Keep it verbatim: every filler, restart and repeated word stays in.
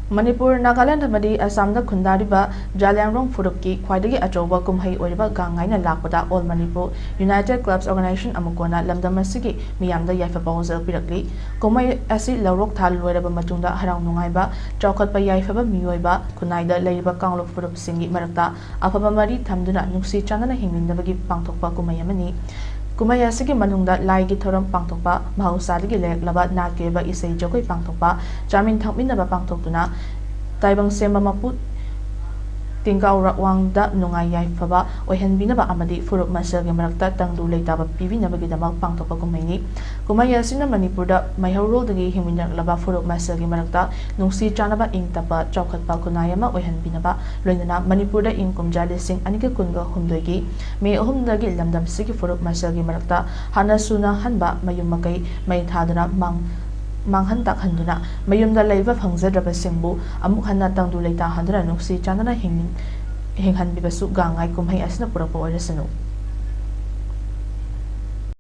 ꯃꯅꯤꯄꯨꯔ, ꯅꯥꯒꯥꯂꯦꯟꯗ ꯑꯃꯗꯤ ꯑꯁꯥꯝꯗ ꯈꯨꯟꯗꯥꯔꯤꯕ ꯖꯥꯂꯤꯌꯥꯡꯔꯣꯡ ꯐꯨꯔꯨꯞꯀꯤ ꯈ꯭ꯋꯥꯏꯗꯒꯤ ꯑꯆꯧꯕ ꯀꯨꯝꯍꯩ ꯑꯣꯏꯔꯤꯕ ꯒꯥꯡ ꯉꯥꯏꯅ ꯂꯥꯛꯄꯗ All Manipur United Clubs Organization ꯑꯃꯨꯛ ꯀꯣꯟꯅ ꯂꯝꯗꯝ ꯑꯁꯤꯒꯤ ꯃꯤꯌꯥꯝꯗ ꯌꯥꯏꯐ ꯄꯥꯎꯖꯦꯜ ꯄꯤꯔꯛꯂꯤ꯫ ꯀꯨꯝꯍꯩ ꯑꯁꯤ ꯂꯧꯔꯣꯛ ꯊꯥ ꯂꯣꯏꯔꯕ ꯃꯇꯨꯡꯗ ꯍꯔꯥꯎ ꯅꯨꯡꯉꯥꯏꯕ, ꯆꯥꯎꯈꯠꯄ ꯌꯥꯏꯐꯕ ꯃꯤꯑꯣꯏꯕ ꯈꯨꯟꯅꯥꯏꯗ ꯂꯩꯔꯤꯕ ꯀꯥꯡꯂꯨꯞ ꯐꯨꯔꯨꯞꯁꯤꯡꯒꯤ ꯃꯔꯛꯇ ꯑꯐꯕ ꯃꯔꯤ ꯊꯝꯗꯨꯅ ꯅꯨꯡꯁꯤ ꯆꯥꯟꯅꯅ ꯍꯤꯡꯃꯤꯟꯅꯕꯒꯤ ꯄꯥꯡꯊꯣꯛꯄ ꯀꯨꯝꯍꯩ ꯑꯃꯅꯤ꯫ ꯀꯨꯝꯍꯩ ꯑꯁꯤꯒꯤ ꯃꯅꯨꯡꯗ ꯂꯥꯏꯒꯤ ꯊꯧꯔꯝ ꯄꯥꯡꯊꯣꯛꯄ, ꯃꯍꯧꯁꯥꯗꯒꯤ ꯂꯩꯔꯛꯂꯕ ꯅꯥꯠꯀꯤ ꯑꯣꯏꯕ ꯏꯁꯩ ꯖꯒꯣꯏ ꯄꯥꯡꯊꯣꯛꯄ, ꯆꯥꯃꯤꯟ ꯊꯛꯃꯤꯟꯅꯕ ꯄꯥꯡꯊꯣꯛꯇꯨꯅ ꯇꯥꯏꯕꯪ ꯁꯦꯝꯕ ꯃꯄꯨ ꯇꯤꯡꯀꯥꯎ ꯔꯛꯋꯥꯡꯗ ꯅꯨꯡꯉꯥꯏ ꯌꯥꯏꯐꯕ ꯑꯣꯏꯍꯟꯕꯤꯅꯕ ꯑꯃꯗꯤ ꯐꯨꯔꯨꯞ ꯃꯁꯦꯜꯒꯤ ꯃꯔꯛꯇ ꯇꯪꯗꯨ ꯂꯩꯇꯥꯕ ꯄꯤꯕꯤꯅꯕꯒꯤꯗꯃꯛ ꯄꯥꯡꯊꯣꯛꯄ ꯀꯨꯝꯍꯩꯅꯤ꯫ ꯀꯨꯝꯍꯩ ꯑꯁꯤꯅ ꯃꯅꯤꯄꯨꯔꯗ ꯃꯩꯍꯧꯔꯣꯜꯗꯒꯤ ꯍꯤꯡꯃꯤꯟꯅꯔꯛꯂꯕ ꯐꯨꯔꯨꯞ ꯃꯁꯦꯜꯒꯤ ꯃꯔꯛꯇ ꯅꯨꯡꯁꯤ ꯆꯥꯟꯅꯕ, ꯏꯪ ꯇꯞꯄ, ꯆꯥꯎꯈꯠꯄ ꯈꯨꯟꯅꯥꯏ ꯑꯃ ꯑꯣꯏꯍꯟꯕꯤꯅꯕ, ꯂꯣꯏꯅꯅ ꯃꯅꯤꯄꯨꯔꯗ ꯏꯪ ꯀꯨꯝꯖꯥ ꯂꯤꯁꯤꯡ ꯑꯅꯤꯒ ꯀꯨꯟꯒ ꯍꯨꯝꯗꯣꯏꯒꯤ ꯃꯦ ꯑꯍꯨꯝꯗꯒꯤ ꯂꯝꯗꯝꯁꯤꯒꯤ ꯐꯨꯔꯨꯞ ꯃꯁꯦꯜꯒꯤ ꯃꯔꯛꯇ ꯍꯥꯟꯅ ꯁꯨꯅꯍꯟꯕ ꯃꯌꯨꯝ ꯃꯀꯩ ꯃꯩ ꯊꯥꯗꯨꯅ ꯃꯥꯡ-, ꯃꯥꯡꯍꯟ ꯇꯥꯛꯍꯟꯗꯨꯅ ꯃꯌꯨꯝꯗ ꯂꯩꯕ ꯐꯪꯖꯗ꯭ꯔꯕꯁꯤꯡꯕꯨ ꯑꯃꯨꯛ ꯍꯟꯅ ꯇꯪꯗꯨ ꯂꯩꯇꯥꯍꯟꯗꯨꯅ ꯅꯨꯡꯁꯤ ꯆꯥꯟꯅꯅ ꯍꯤꯡ-, ꯍꯤꯡꯍꯟꯕꯤꯕꯁꯨ ꯒꯥꯡ ꯉꯥꯏ ꯀꯨꯝꯍꯩ ꯑꯁꯤꯅ ꯄꯨꯔꯛꯄ ꯑꯣꯏꯔꯁꯅꯨ꯫